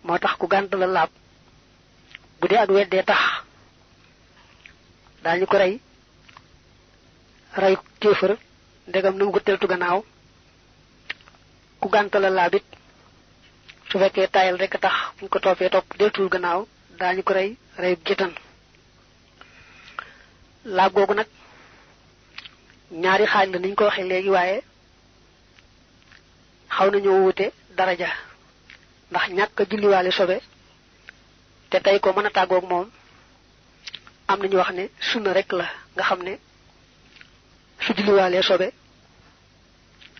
motax ku gant la laab budé ak weddé tax dañu ko ray kéefër ndegam nu gutteltu gannaaw ku gant la laabit su fekkee tayal rek tax buñ ko toppee topp deltul gannaaw dañu ko ray gétan laab googu nag ñaari xaaj la niñ ko waxee léegi waaye xaw nañoo wute daraja ndax ñàkk julliwaale sobe te tey ko mën a tàggoog moom am nañu wax ne sunna rek la nga xam ne su julliwaalee sobe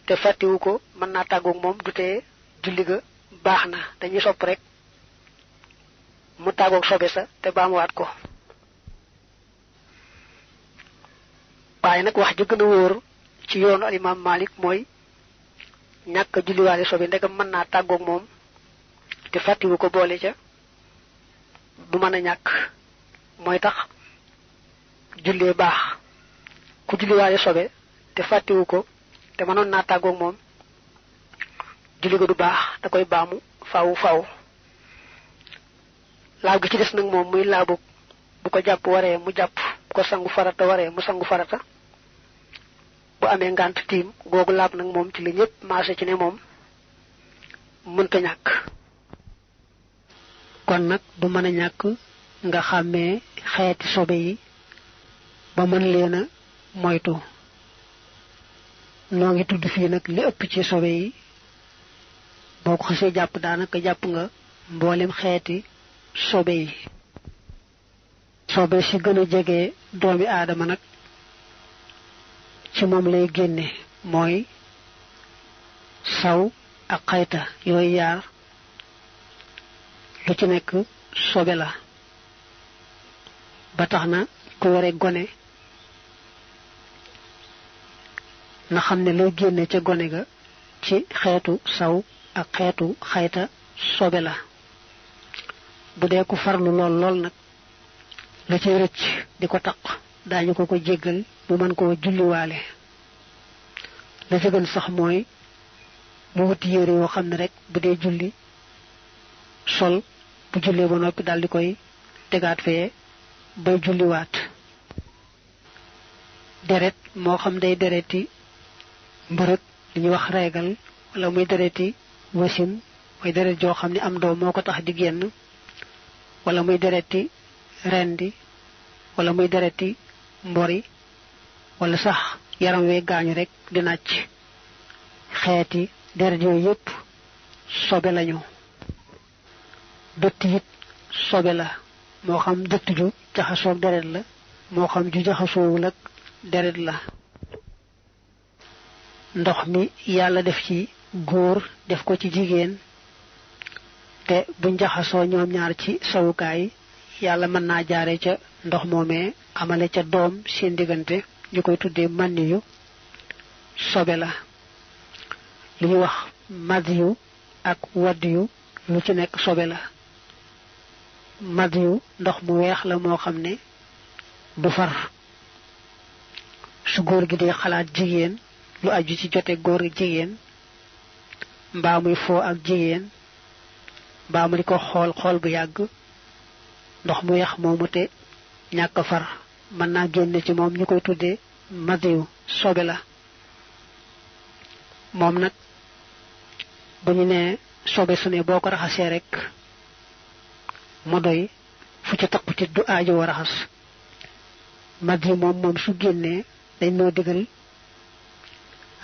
te fàttiwu ko mën naa tàggoog moom du tee julli ga baax na dañuy sopp rek mu tàggoog sobe sa te baamuwaat ko waaye nag wax ji gën a wóor ci yoonu al imam Malik mooy ñàkk julliwaale sobe ndegam mën naa tàggoog moom te fàttiwu ko boole ca du mën a ñàkk mooy tax jullee baax ku julliwaale sobe te fàttiwu ko te mënoon naa tàggoog moom julli ga du baax da koy baamu faaw laab gi ci des nag moom muy laabu bu ko jàpp waree mu jàpp bu ko sangu farata waree mu sangu farata bu amee ngant tiim googu laab nag moom ci li ñëpp maase ci ne moom mënta ñàkk kon nag du mën a ñàkk nga xàmmee xeeti sobe yi ba mën leen a moytu noo ngi tudd fii nag li ëpp ci sobe yi boo ko xasee jàpp daanaka jàpp nga mboolem xeeti sobe yi sobe si gën a jege doomi aadama nag ci moom lay génne mooy saw ak xayta yooyu yaar lu ci nekk sobe la ba tax na ku yore gone na xam ne lay génne ca gone ga ci xeetu saw ak xeetu xayta sobe la bu dee ku farlu lool nag la ci rëcc di ko taq daañu ko jéggal bu mën koo julliwaale la ca gën sax mooy mu wuti yére yoo xam ne rek bu dee julli sol bu jullee ba noppi daal di koy tegaat fee bay julliwaat deret moo xam day dereti mbërëg li ñuy wax reegal wala muy dereti wasin mooy deret joo xam ne am doom moo ko tax di génn wala muy dereti rendi wala muy dereti mbori wala sax yaram wee gaañu rek di nàcc xeeti deret yooyu yépp sobe lañu dëtt it sobe la moo xam dëtt ju jaxasoog deret la moo xam ju jaxasoowul ak deret la ndox mi yàlla def ci góor def ko ci jigéen te buñ jaxasoo ñoom ñaar ci sawukaay yàlla mën naa jaare ca ndox moomee amale ca doom seen diggante ñu koy tuddee mànniyu sobe la li ñuy wax madiyu ak waddiyu lu ci nekk sobe la madiyu ndox mu weex la moo xam ne du far su góor gi di xalaat jigéen lu aju ci jote góor gi jigéen mbaa muy foo ak jigéen mbaa mu di ko xool bu yàgg ndox mu weex moomu te ñàkk far mën naa génne ci moom ñu koy tuddee madiyu sobe la moom nag bu ñu nee sobe su ne boo ko raxasee rek mu doy fu ci taqu ci du aajo wa raxas madiyu moom su génnee dañ noo digal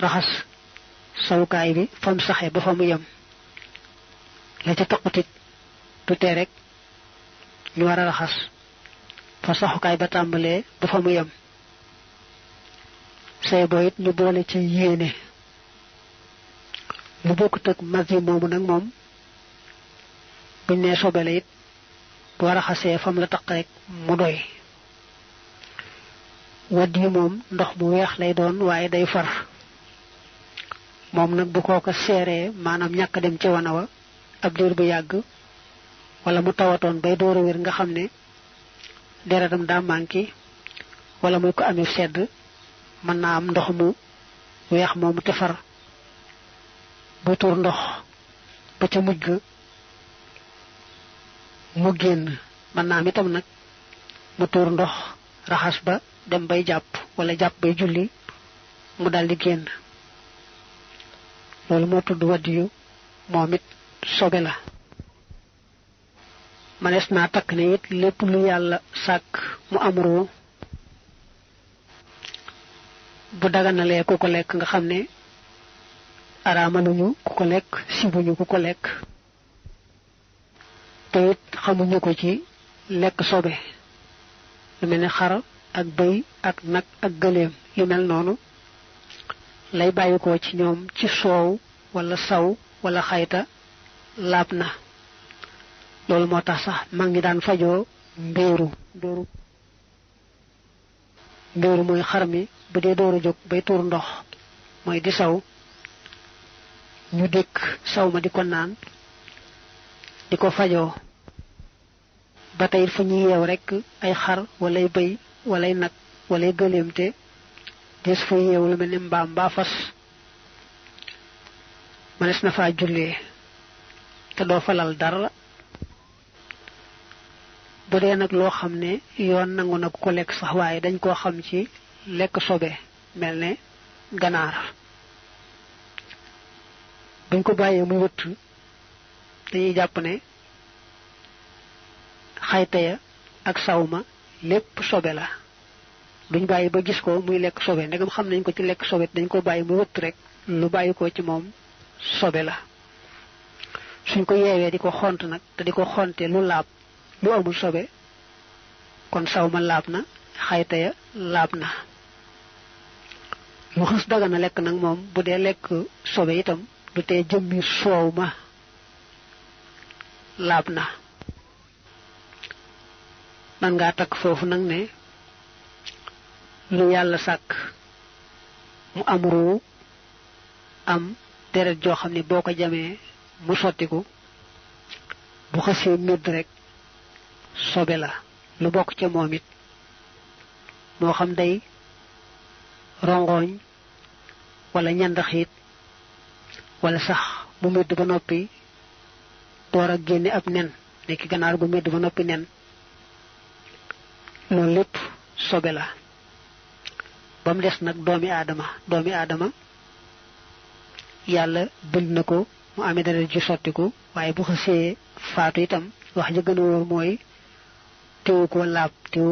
raxas sawukaay bi fam saxee ba fa mu yem la ca taqutit du tee rek ñu war a raxas fa saxukaay ba tàmbalee ba fa mu yem say boo it ñu boole ci yéene lu bokkut ak madiyu moomu nag moom buñ nee sobe la it bu raxasee fam la taq rek mu doy waddi moom ndox mu weex lay doon waaye day far moom nag bu kooka seeree maanaam ñàkk dem ci wana wa ab diir bu yàgg wala mu tawatoon bay door a wér nga xam ne deretam daa manqué wala muy ko amee sedd mën naa am ndox mu weex moomu te far bu tur ndox ba ca mujj ga mu génn mën naa am itam nag mu tuur ndox raxas ba dem bay jàpp wala jàpp bay julli mu daldi génn loolu moo tudd wadiyu moom it sobe la manees naa takk ne it lépp lu yàlla sàkk mu am ruu bu daganalee ku ko lekk nga xam ne araamaluñu ku ko lekk sibuñu ku ko lekk te it xamuñu ko ci lekk sobe lu mel ne xar ak bëy ak nag ak gëléem yu mel noonu lay bàyyikoo ci ñoom ci soow wala saw wala xayta laab na loolu moo tax sax mag ñi daan fajoo mbéeru mooy xar mi bu dee door a jóg bay tuur ndox mooy di saw ñu dëkk saw ma di ko naan di ko fajoo ba tey fu ñuy yeew rekk ay xar walay bëy walay nag walay gëléem te des fa yeew lu mel ne mbaam mbaa fas mënees na faa jullee te doo falal dara bu dee nag loo xam ne yoon nangu na ko lekk sax waaye dañ koo xam ci lekk sobe mel ne ganaar buñ ko bàyyee muy wëtt dañuy jàpp ne xayta ya ak sawma lépp sobe la duñ bàyyi ba gis ko muy lekk sobe ndegam xam nañ ko ci lekk sobe dañ ko bàyyi muy wëtt rek lu bàyyi ko ci moom sobe la suñ ko yeewee di ko xont nag te di ko xonte lu laab lu amul sobe kon sawma laab na xayta ya laab na lu xës dagana lekk nag moom bu dee lekk sobe itam du tee jëmmi soow ma laab na man ngaa takk foofu nag ne lu yàlla sàkk mu am ruu am deret joo xam ne boo ko jamee mu sottiku bu xësee médd rek sobe la lu bokk ca moom it moo xam day rongoñ wala ñandaxiit wala sax mu médd ba noppi door a génne ab nen nekki ganaar gu médd ba noppi nen loolu lépp sobe la ba mu des nag doomi aadama yàlla bind na ko mu amee deret ji sottiku waaye bu xasee faatu itam wax ja gën a wóor mooy teewu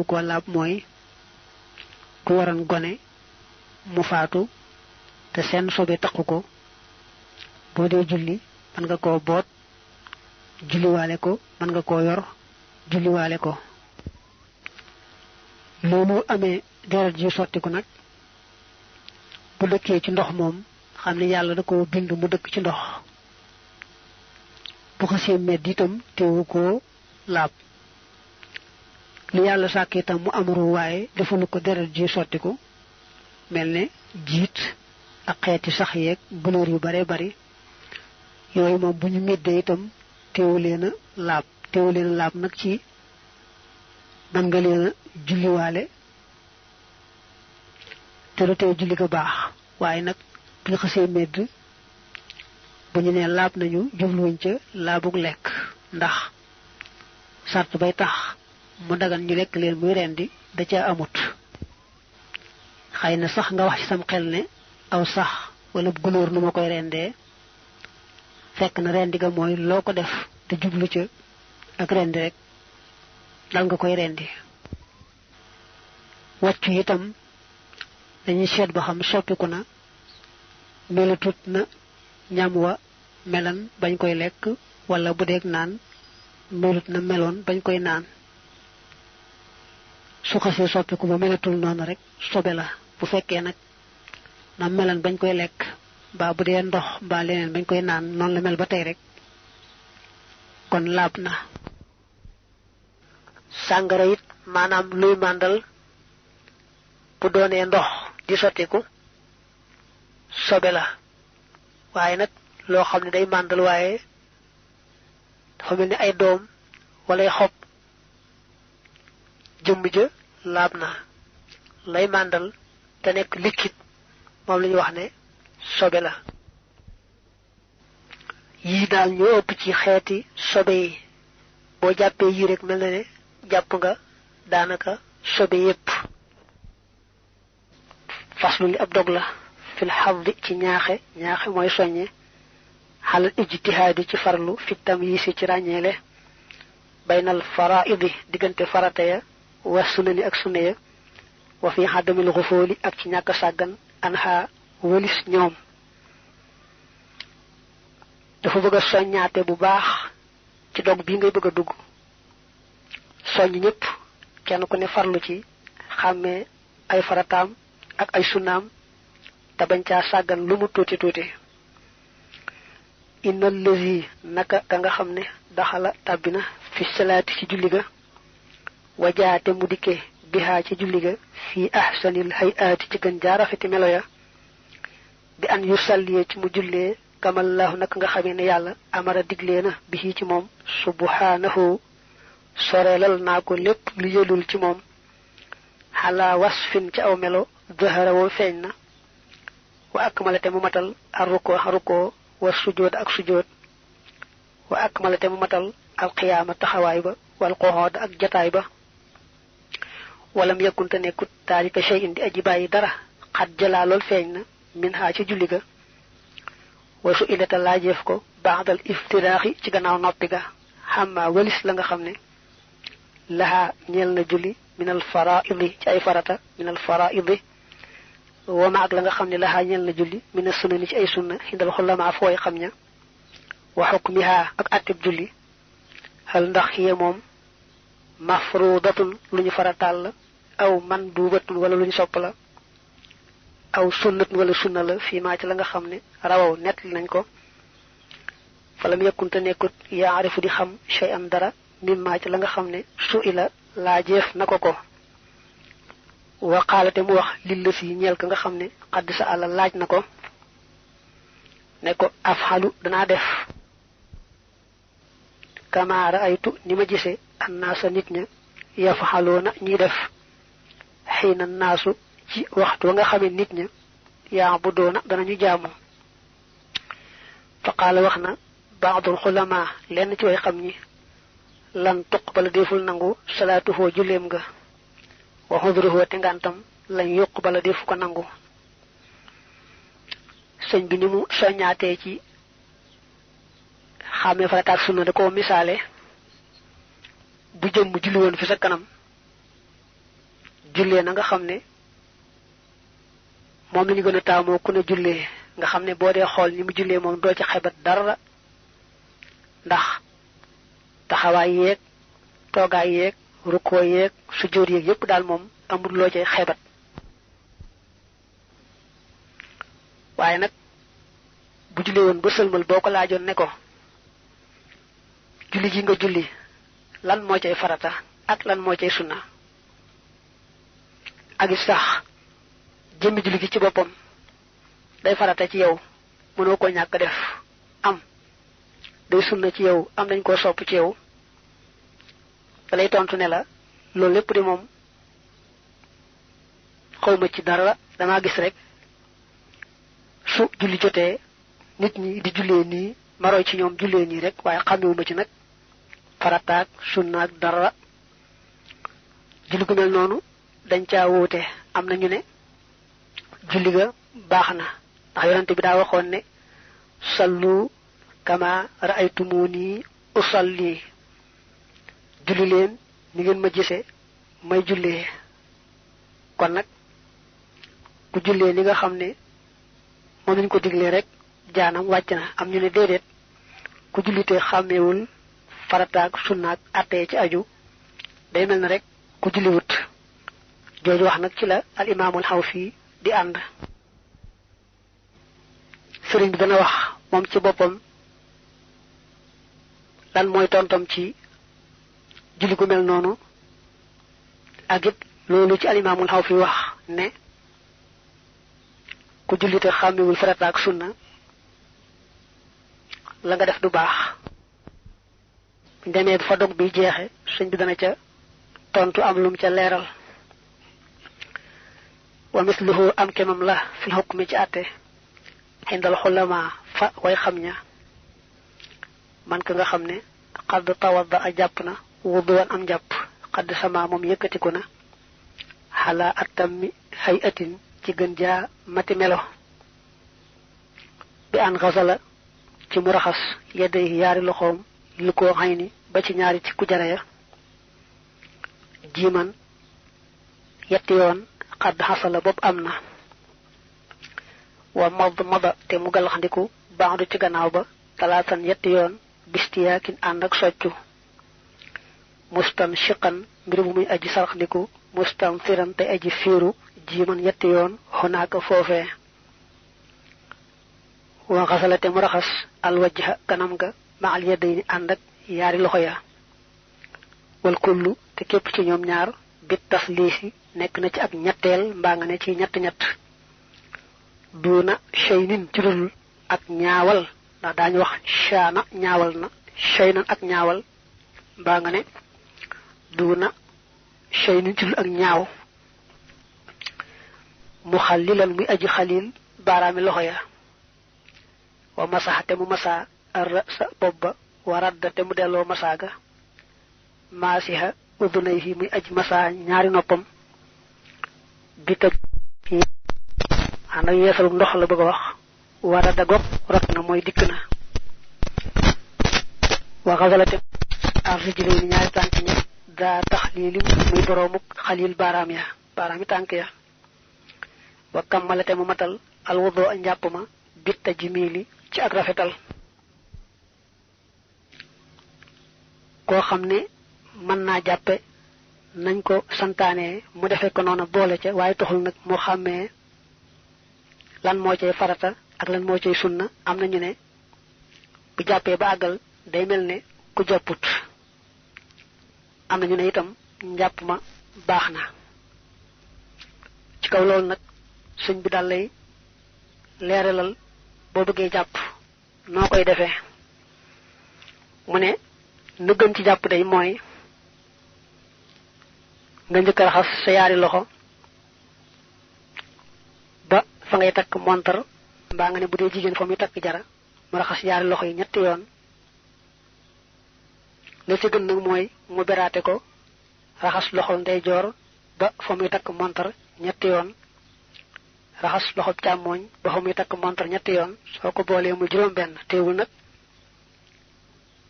ko laab mooy ku waroon gone mu faatu te seen sobe taqu ko boo dee julli mën nga koo boot julliwaale ko mën nga koo yor julliwaale ko loolu amee deret ji sottiku nag bu dëkkee ci ndox moom xam ne yàlla da ko bind mu dëkk ci ndox bu xasee medd itam teewu ko laab lu yàlla sàkk itam mu amuru waaye defalu ko deret ji sottiku mel ne jiit ak xeeti sax yeeg gunóor yu bare bari yooyu moom bu ñu meddee itam teewu leen a laab nag ci man nga leen a julliwaale te lu tee julli ga baax waaye nag bu ñu xasee medd bu ñu nee laab nañu jubluwuñ ca laabug lekk ndax sart bay tax mu dagan ñu lekk leen muy rendi da ca amut xëy na sax nga wax ci sam xel ne aw sax wala gunóor nu ma koy rendee fekk na rendi ga mooy loo ko def te jublu ca ak rendi rek dal nga koy rendi wàccu itam dañuy seet ba xam soppiku na melatut na ñam wa melan bañ koy lekk wala bu deeg naan melut na meloon bañ koy naan su xasee soppiku ba melatul noonu rek sobe la bu fekkee nag na melan bañ koy lekk mbaa bu dee ndox mbaa leneen bañ koy naan noonu la mel ba tey rek kon laab na sàngara it maanaam luy màndal bu doonee ndox di sottiku sobe la waaye nag loo xam ne day màndal waaye dafa mel ni ay doom wala ay xob jëmm ja laab na lay màndal te nekk liquide moom la ñu wax ne sobe la yii daal ñoo ëpp ci xeeti sobe yi boo jàppee yi rek mel na ne jàpp nga daanaka sobe yépp. faslu li ab dog la fil xaddi ci ñaaxe mooy soññe xalal ijtihaadi ci farlu fi tamyiisi ci ràññeele baynal faraidi diggante farata ya wa sunani ak sunna ya wa fi xaddamil xufooli ak ci ñàkk sàggan anha wëlis ñoom. dafa bëgg a soññaate bu baax ci dog bi ngay bëgg a dugg soññ ñëpp kenn ku ne farlu ci xàmmee ay farataam ak ay sunnaam te bañ caa sàggan lu mu tuuti tuuti. innal lazi naka ka nga xam ne daxala tàbbina fi salaati ci julli ga wajaate mu dikkee bihaa ci julli ga fii ahsanil hayaati ci gën jaarafeti melo ya bi an yusalliye ci mu jullee kamallahu naka nga xamee ne yàlla amara diglee na bi ci moom subhanahu soreelal naa ko lépp lu yëlul ci moom xalaa wasfin ci aw melo zahara woo feeñ na wa akmalate mu matal arruko wa sujood ak sujood wa akmalate mu matal alqiyaama taxawaay ba wal qoxood ak jataay ba walam yakkunte nekkut taalika shay'in di aji bàyyi dara xat jalaa lool feeñ na min haa ci julli ga wa su ilata laajeef ko ba'dal iftiraaxi ci gannaaw noppi ga xamma walis la nga xam ne lahaa ñeel na julli minal faraidi ci ay farata minal faraidi wama ak la nga xam ne lahaa ñeel na julli mina sunani ci ay sunna xindal xulamaa fooy xam ña wa xukmihaa ak atteb julli xal ndax xiye moom mafrudatun lu ñu farataal la aw mandubatun wala lu ñu sopp la aw sunnatun wala sunna la fii maa ci la nga xam ne rawaw nett nañ ko falam yakkunte nekkut yaarifu di xam shay'an dara mimmaa ci la nga xam ne su ila laajeef na ko waqaalate mu wax lilla si ñeel ka nga xam ne xadd sa àlla laaj na ko ne ko afxalu danaa def kama raaytu ni ma gise annaasa nit ña yafaxaloona ñuy def xiina naasu ci waxtu wa nga xamee nit ña yaa bu doona danañu jaamu fa qaala wax na baadul xulamaa lenn ci way xam ñi lan tuqbala deful nangu salaatuhoo julleem nga wa xudruhoo te ngantam lañ yuqbala defu ko nangu. sëñ bi ni mu soññaatee ci xàmmee farata ak sunna da ko misaale bu jëm julli woon fi sa kanam jullee na nga xam ne moom la ñu gën a taamoo ku ne jullee nga xam ne boo dee xool ni mu jullee moom doo ci xebat dara ndax taxawaay yeeg toogaay yeeg rukkoo yeeg sujjóot yeeg yépp daal moom amul loo cay xebat. waaye nag bu jullee woon ba sëlmal boo ko laajoon ne ko julli ji nga julli lan moo cay farata ak lan moo cay sunna ak it sax jëmmi julli gi ci boppam day farata ci yow mënoo ko ñàkk def am day sunna ci yow am dañ koo sopp ci yow da lay tontu ne la loolu lépp di moom xawma ci dara damaa gis rek su julli jotee nit ñi di jullee nii maroy ci ñoom jullee nii rek waaye xamewuma ci nag farataak sunnaak dara. julli gu mel noonu dañ caa wóote am na ñu ne julli ga baax na ndax yonente bi daa waxoon ne sallu kama ra'aytumuni usalli julli leen ni ngeen ma gise may jullee. kon nag ku jullee li nga xam ne moom lañ ko diglee rek jaanam wàcc na. am ñu ne déedéet ku jullitee xàmmeewul farataak sunnaak attee ci aju day mel na rek ku julliwut. jooju wax nag ci la al imaamul Xawfi di ànd. sëriñ bi dana wax moom ci boppam lan mooy tontom ci julli gu mel noonu ak it loolu ci al imaamul Xawfi wax ne ku jullite xàmmiwul farata ak sunna la nga def du baax. buñ demee fa dog bi jeexe sëñ bi dana ca tontu am lum ca leeral. wa misluhu am kemam la fil hukmi ci àtte xindal xulama fa way xam ña man ka nga xam ne qad tawadda a jàpp na wuduwan am jàpp qad sama moom yëkkatiku na xala atammi hayatin ci gën jaa mati melo bi an xasala ci mu raxas yedday yaari loxoom li ko xay ni ba ci ñaari ci kujara ya jiiman yetti yoon xadd xasala bopp am na wa mada te mu galaxndiku baaxdu ci gannaaw ba talaatan yetti yoon bistiyaakin ànd ak soccu mustan shiqan mbir bu muy aji saraxndiku mustan firan te aji fiiru jiiman yetti yoon xonaaka foofee wa xasala te mu raxas alwajha kanam ga ma al yadayni ànd ak yaari loxo ya wal kullu te képp ci ñoom ñaar bit tasliisi nekk na ci ak ñetteel mbaa nga ne ci ñett duuna shaynin ci dul ak ñaawal ndax daañu wax shaana ñaawal na shaynan ak ñaawal mbaa nga ne duuna shaynin ci dul ak ñaaw mu xalilan muy aji xalil baaraami loxo ya wa masaxa te mu masaa ar sa bopp ba wa radda te mu delloo masaaga maasiha udunayhi muy aji masaa ñaari noppam bi tëb ana yeesalu ndox la bëgg a wax wa radda gopp rot na mooy dikk na wa xasala te ar rijlayni ñaari tànk ñi daa taxliilim muy boroomuk xalil baaraami tànk ya wa kammala te mu matal al wudu a njàpp ma bitta jimili ci ak rafetal koo xam ne mën naa jàppe nañ ko santaane mu defe ko noona boole ca waaye taxul nag moo xàmmee lan moo cay farata ak lan moo cay sunna am na ñu ne bu jàppee ba àggal day mel ne ku jàpput am na ñu ne itam njàpp ma baax na ci kaw loolu nag sëñ bi daal lay leeralal boo bëggee jàpp noo koy defee mu ne na gën ci jàpp day mooy nga njëkk raxas sa yaari loxo ba fa ngay takk montar mbaa nga ne bu dee jigéen fa muy takk jara mu raxas yaari loxo yi ñetti yoon la ci gën nag mooy mu beraate ko raxas loxo ndeyjoor ba fa muy takk montar ñetti yoon raxas loxo càmmooñ ba fa muy takk montar ñetti yoon soo ko boolee mu juróom benn teewul nag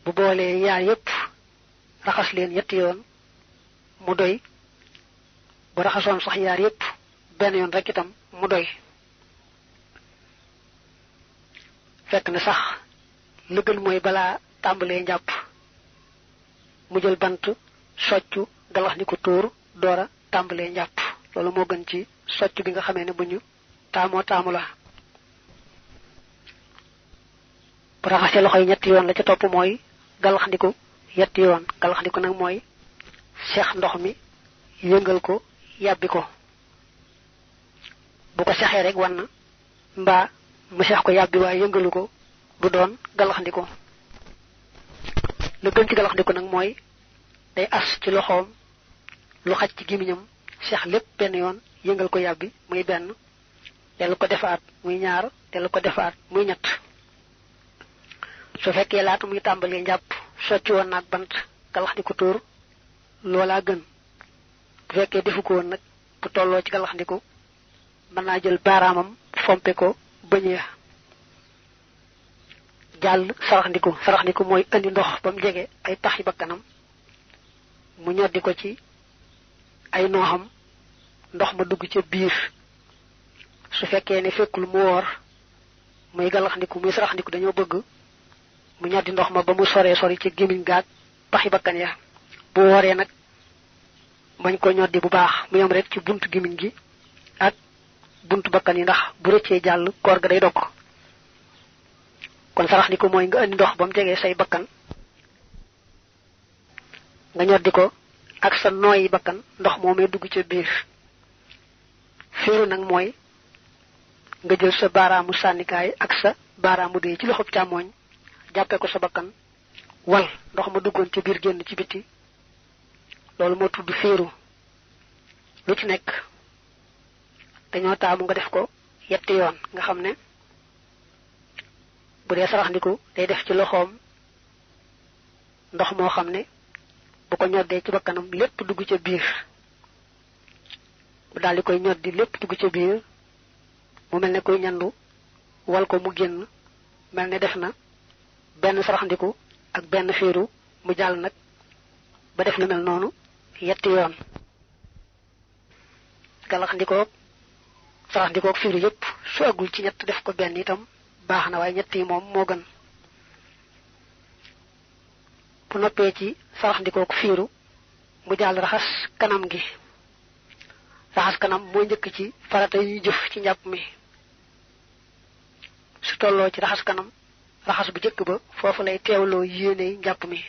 bu boolee yaar yépp raxas leen ñetti yoon mu doy bu raxasoon sax yaar yépp benn yoon rek itam mu doy fekk na sax lu gën mooy balaa tàmbalee njàpp mu jël bant soccu galax ni ko tuur doora tàmbalee njàpp loolu moo gën ci soccu bi nga xamee ne bu ñu taamu la bu raxasee loxo yi ñetti yoon la ca topp mooy galaxndiku yetti yoon galaxndiku nag mooy seex ndox mi yëngal ko yàbbi ko bu ko sexee rek wan na mbaa mu seex ko yàbbi waaye yëngalu ko du doon galaxndiku lu gën ci galaxndiku nag mooy day as ci loxoom lu xaj ci gémmiñam seex lépp benn yoon yëngal ko yàbbi muy benn dellu ko defaat muy ñaar dellu ko defaat muy ñett su fekkee laata muy tàmbalee njàpp socci woon naag bant galaxndiku tuur loolaa gën bu fekkee defu ko woon nag bu tolloo ci galaxndiku mën naa jël baaraamam fompe ko bëñ ya jàll saraxndiku mooy indi ndox ba mu jege ay taxi bakkanam mu ñoddi ko ci ay nooxam ndox ma dugg ca biir su fekkee ne fekkul mu woor muy galaxndiku muy saraxndiku dañoo bëgg mu ñoddi ndox ma ba mu soree sori ci gémmiñ gaag paxi bakkan ya bu wooree nag bañ ko ñoddi bu baax mu yam rek ci buntu gémmiñ gi ak buntu bakkan yi ndax bu rëccee jàll koor ga day dog kon saraxndiku mooy nga indi ndox ba mu jegee say bakkan nga ñoddi ko ak sa nooyi bakkan ndox moomee dugg ca biir féeru nag mooy nga jël sa baaraamu sànnikaay ak sa baaraamu dee ci loxob càmmooñ jàppee ko sa bakkan wal ndox ma duggoon ci biir génn ci biti loolu moo tudd féeru lu ci nekk dañoo taamu nga def ko yetti yoon nga xam ne bu dee saraxndiku day def ci loxoom ndox moo xam ne bu ko ñoddee ci bakkanam lépp dugg ca biir bu daldi koy ñoddi lépp dugg ca biir mu mel ne koy ñandu wal ko mu génn mel ne def na benn saraxndiku ak benn féeru mu jàll nag ba def lu mel noonu yetti yoon galaxndikoog saraxndikoog féeru yépp su agul ci ñett def ko benn itam baax na waaye ñett yi moom moo gën bu noppee ci saraxndikoog féeru mu jàll raxas kanam gi raxas kanam moo njëkk ci farata yi ñuy jëf ci njàpp mi su tolloo ci raxas kanam raxas bu jëkk ba foofu lay teewloo yéene njàpp mi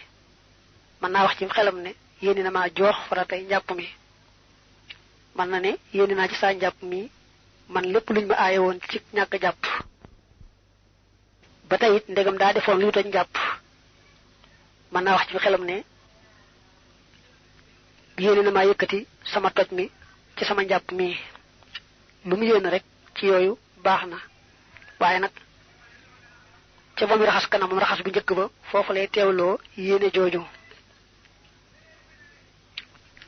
mën naa wax ci xelam ne yéene na maa joox faratay njàpp mi mën na ne yéene naa ci saa njàpp mi man lépp luñ ma aaye woon ci ñàkk jàpp ba tey it ndegam daa defoon luy toj njàpp mën naa wax ci xelam ne yéene na maa yëkkati sama toj mi ci sama njàpp mi lu mu yéene rek ci yooyu baax na waaye nag ca ba muy raxas kanam raxas bu njëkk ba foofu lay teewloo yéene jooju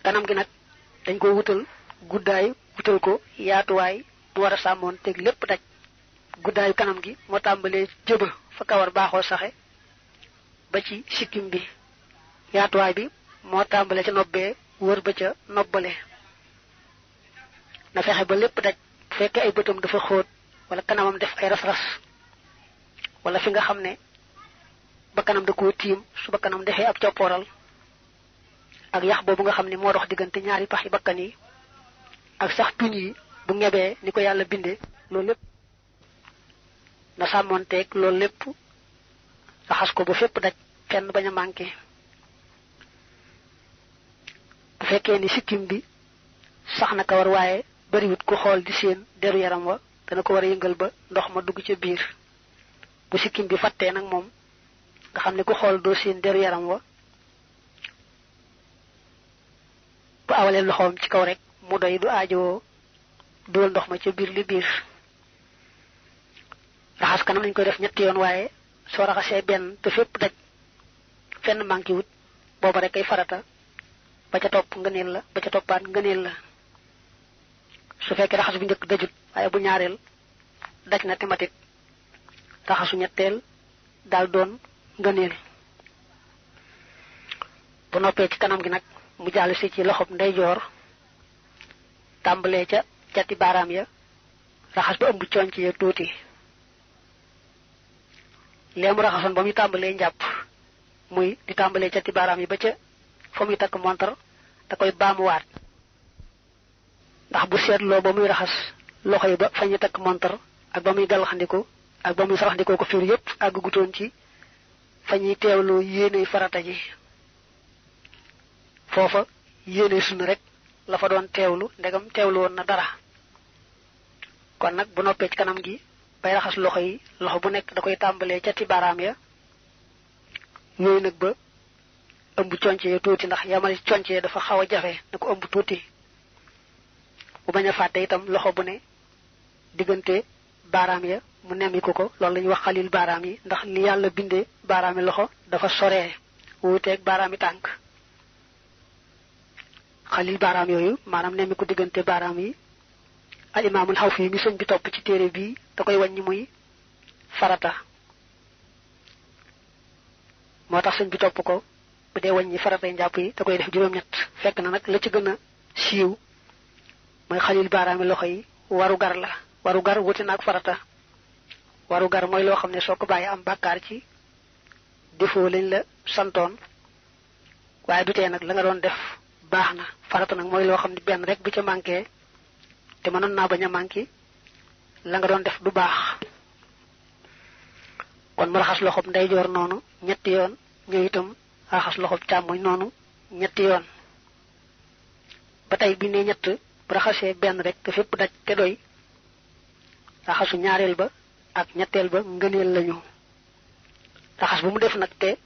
kanam gi nag dañ ko wutal guddaay wutal ko yaatuwaay mu war a sàmmoon teg lépp daj guddaayu kanam gi moo tàmbalee jëba fa kawar baaxoo saxe ba ci sikkim bi yaatuwaay bi moo tàmbalee ca nobbee wër ba ca nobbale na fexe ba lépp daj bu fekkee ay bëtam dafa xóot wala kanamam def ay ras-ras wala fi nga xam ne ba kanam da koo tiim su ba kanam defee ab coppooral ak yax boobu nga xam ne moo dox diggante ñaari pax yi bakkan yi ak sax tuñ yi bu ngebee ni ko yàlla bindee loolu lépp na sàmmoonteeg loolu lépp raxas ko bu fépp daj fenn bañ a manqué bu fekkee ni sikkim bi sax na kawar waaye bariwut ku xool di seen deru yaram wa dana ko war a yëngal ba ndox ma dugg ca biir bu sikkim bi fàttee nag moom nga xam ne ku xool doo seen deru yaram wa bu awalee loxoom ci kaw rek mu doy du aajowoo dugal ndox ma ca biir li biir raxas kanam nañ koy def ñetti yoon waaye soo raxasee benn te fépp daj fenn manqué wut booba rek ay farata ba ca topp ngëneel la ba ca toppaat ngëneel la su fekkee raxas bu njëkk dajut waaye bu ñaareel daj na thématique raxasu ñetteel daal doon ngëneel bu noppee ci kanam gi nag mu jàll si ci loxob ndeyjoor tàmbalee ca cati baaraam ya raxas ba ëmb conc ya tuuti léemu raxasoon ba muy tàmbalee njàpp muy di tàmbalee cati baaraam yi ba ca fa muy takk montar da koy baamuwaat ndax bu seetloo ba muy raxas loxo yi ba fa ñu takk montar ak ba muy galaxandiku ak ba muy saraxandikoo ko fiir yépp àgg gutoon ci fa ñuy teewloo yéene farata ji foofa yéene sunna rek la fa doon teewlu ndegam teewlu woon na dara kon nag bu noppee ci kanam gi bay raxas loxo yi loxo bu nekk da koy tàmbalee ca ti baaraam ya yooyu nag ba ëmb conce ya tuuti ndax yamal conce dafa xaw a jafe na ko ëmb tuuti bu bañ a fàtte itam loxo bu ne diggante baaraam ya mu nemmiku ko loolu la ñuy wax xalil baaraam yi ndax li yàlla bindee baaraami loxo dafa soree wuuteeg baaraami tànk xalil baaraam yooyu maanaam nemmiku diggante baaraam yi al imaamul Xawfi mi sëñ bi topp ci téere bii da koy wàññi muy farata moo tax sëñ bi topp ko bu dee wàññi faratay njàpp yi da koy def juróom-ñett fekk na nag la ci gën a siiw mooy xalil baaraami loxo yi waru gar la waru gar wuti naag farata waru gar mooy loo xam ne soo ko bàyyi am bàkkaar ci defoo lañ la santoon waaye du tee nag la nga doon def baax na farata nag mooy loo xam ne benn rek bu ca manqué te mënoon naa bañ a manqué la nga doon def du baax kon mu raxas loxob ndeyjoor noonu ñetti yoon ñëw itam raxas loxob càmmoñ noonu ñetti yoon ba tey bi ne ñett bu raxasee benn rek te fépp daj te doy raxasu ñaareel ba ak ñetteel ba ngëneel lañu raxas bu mu def nag te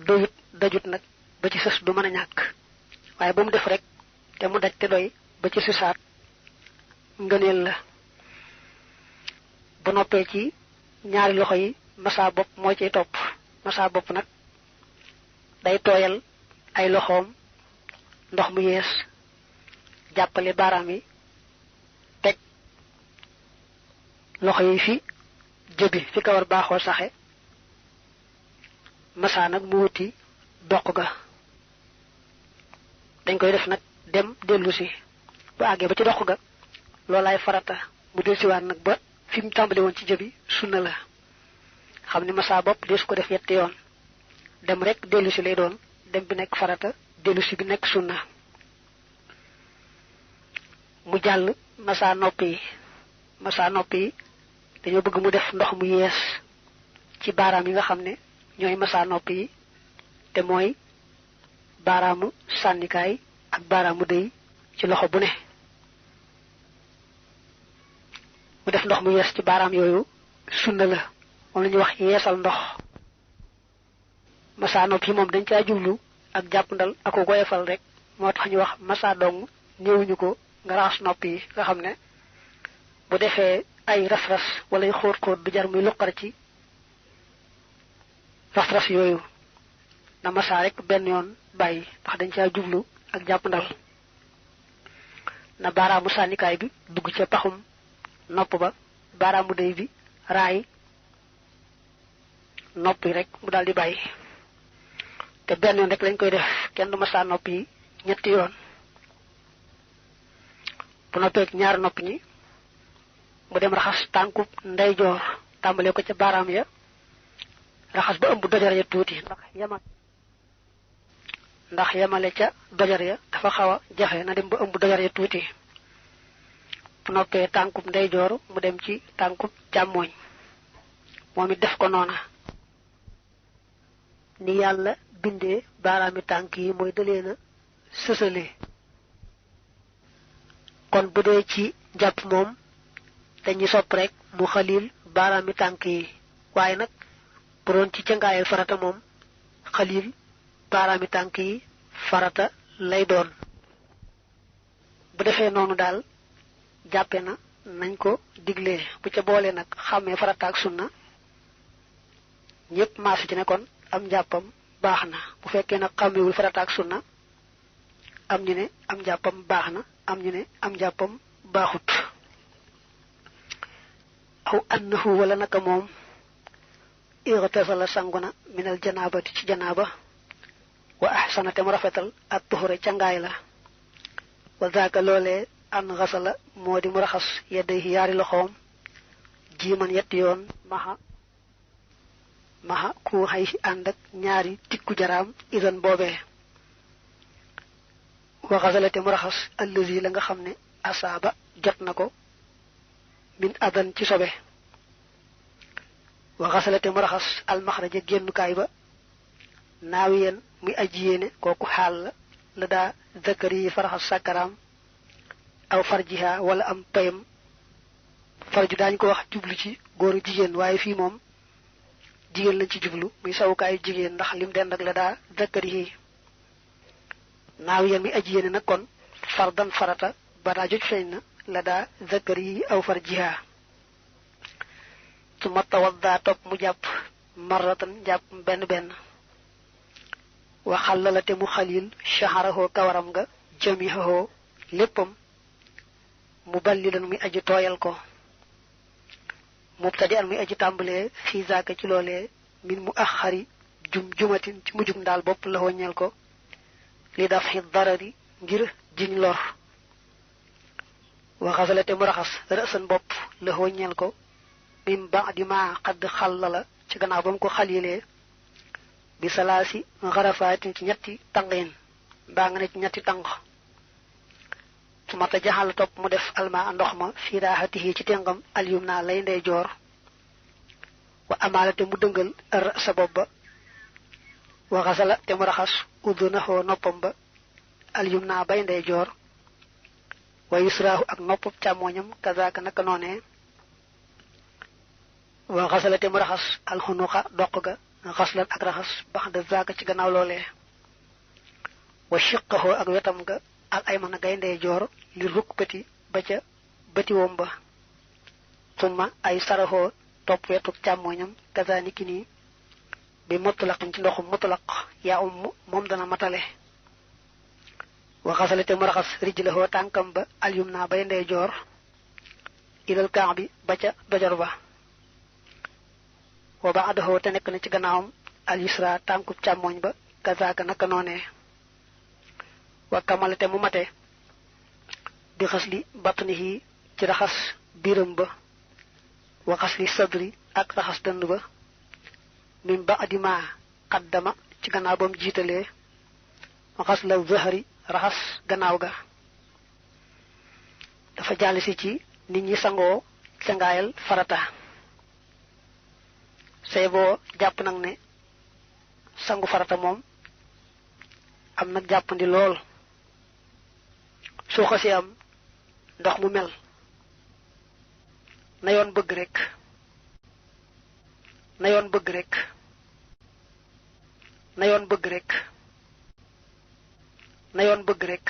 doyut dajut nag ba ci sës du mën a ñàkk waaye ba mu def rek te mu daj te doy ba ci sësaat ngëneel la bu noppee ci ñaari loxo yi massa bopp moo ciy topp massa bopp nag day tooyal ay loxoom ndox mu yees jàppale baaraam yi teg loxo yi fi jëbi fi kawar baaxoo saxe masa nag mu wuti doq ga dañ koy def nag dem dellu si bu àggee ba ci doq ga loolaay farata mu del siwaat nag ba fi mu tàmbali woon ci jëbi sunna la xam ni masa bopp dees ko def yetti yoon dem rek dellu si lay doon dem bi nekk farata dellu si bi nekk sunna mu jàll masa nopp yi dañoo bëgg mu def ndox mu yees ci baaraam yi nga xam ne ñooy masa nopp yi te mooy baaraamu sànnikaay ak baaraamu dëy ci loxo bu ne mu def ndox mu yees ci baaraam yooyu sunna la moom la ñuy wax yeesal ndox masa nopp yi moom dañ caa jublu ak jàppandal ak ko goyefal rek moo tax ñu wax masa dong ñëwuñu ko nga raxas nopp yi nga xam ne bu defee ay ras-ras wala ay xóot-xóot du jar muy luqar ci ras-ras yooyu na masa rek benn yoon bàyyi ndax dañ caa jublu ak jàppandal na baaraamu sànnikaay bi dugg ca paxum nopp ba baaraamu dëy bi raay nopp yi rek mu daldi bàyyi te benn yoon rek lañ koy def kenn du masa nopp yi ñetti yoon bu noppee ñaar nopp ñi mu dem raxas tànkub ndeyjoor tàmbalee ko ca baaraam ya raxas ba ëmb dojar ya tuuti ndax yamale ca dojar ya dafa xaw a jafe na dem ba ëmb dojar ya tuuti bu noppee tànkub ndeyjoor mu dem ci tànkub càmmooñ moom it def ko noona ni yàlla bindee baaraami tànk yi mooy daleena sësale kon bu dee ci jàpp moom dañuy sopp rek mu xalil baaraami tànk yi waaye nag bu doon ci cangaayal farata moom xalil baaraami tànk yi farata lay doon bu defee noonu daal jàppe na nañ ko diglee bu ca boole nag xàmmee farata ak sunna ñépp maasu ci ne kon am njàppam baax na bu fekkee nag xàmmewul farata ak sunna am ñu ne am njàppam baax na am ñu ne am njàppam baaxut aw annahu wala naka moom irtasala sanguna minal janaabati ci janaaba wa ahsana te mu rafetal ak tuxure cangaay la wa zaaka loolee an xasala moo di mu raxas yedday yaari loxoom jiiman yetti yoon maxa ku xay ànd ak ñaari tikku jaraam idan boobee wa xasala te mu raxas allazi la nga xam ne asaaba jot na ko min adan ci sobe wa xasala te mu raxas almaxraja génnukaay ba naawiyen muy aji yéene kooku xaal la daa zakari yi fa raxas sàkkaraam aw farjiha wala am payam farju daañu ko wax jublu ci góoru jigéen waaye fii moom jigéen lañ ci jublu muy sawukaayu jigéen ndax lim dend ak la daa zakari yi naawiyen muy aji yéene nag kon fardan farata ba daa joj feeñ na la daa zakari yi aw farjiha su ma tawadda topp mu jàpp marratan jàpp benn benn waxal la te mu xalil shaharaho kawaram nga jamihaho léppam mu ballilan muy aji tooyal ko mubtadi an muy aji tàmbalee fii zaaka ci loolee min mu axari jumatin ci mujjug ndaal bopp la woññeel ko li daf xi darari ngir jiñ lor waxasala te mu raxas rësan bopp la woññeel ko min ba'di ma xadd xallala ci gannaaw ba mu ko xalilee bi salaasi xarafaatin ci ñetti tàngin mbaa nga ne ci ñetti tàng su mata jaxal topp mu def alma ndox ma fii raaxatihi ci téngam alyum naa lay ndey joor wa amaala te mu dëngal ar sa bopp ba wa xasala te mu raxas udunaxoo noppam ba alyum naa bay ndey joor wa yusraahu ak noppam càmmooñam kazaaka naka noonee wa xasala te mu raxas alxunuqa doq ga xaslan ak raxas bax da zaaka ci gannaaw loolee wa shiqaxoo ak wetam ga al aymana gayndee joor li rukbati ba ca bëti wom ba summa ay saraxoo topp wetuk càmmooñam kazaniki nii bi mutlaqin ci ndoxum mutlaq yaa moom dana matale wa xasalate mu raxas rijlahoo tànkam ba alyumna bay ndey joor ilal kaax bi ba ca dojor ba wa ba'dahu te nekk na ci gannaawam al yusra tànkub càmmoñ ba kazaaka naka noonee wa kamalate mu mate bi xasli batnihi ci raxas biiram ba wa xasli sadri ak raxas dënd ba min ba'di ma qaddama ci gannaaw bam jiitalee wa xasla zahri raxas gannaaw ga dafa jàll si ci nit ñi sangoo cangaayal farata say boo jàpp nag ne sangu farata moom am nag jàppandi lool soo xasee am ndox mu mel na yoon bëgg rek na yoon bëgg rek na yoon bëgg rek na yoon bëgg rek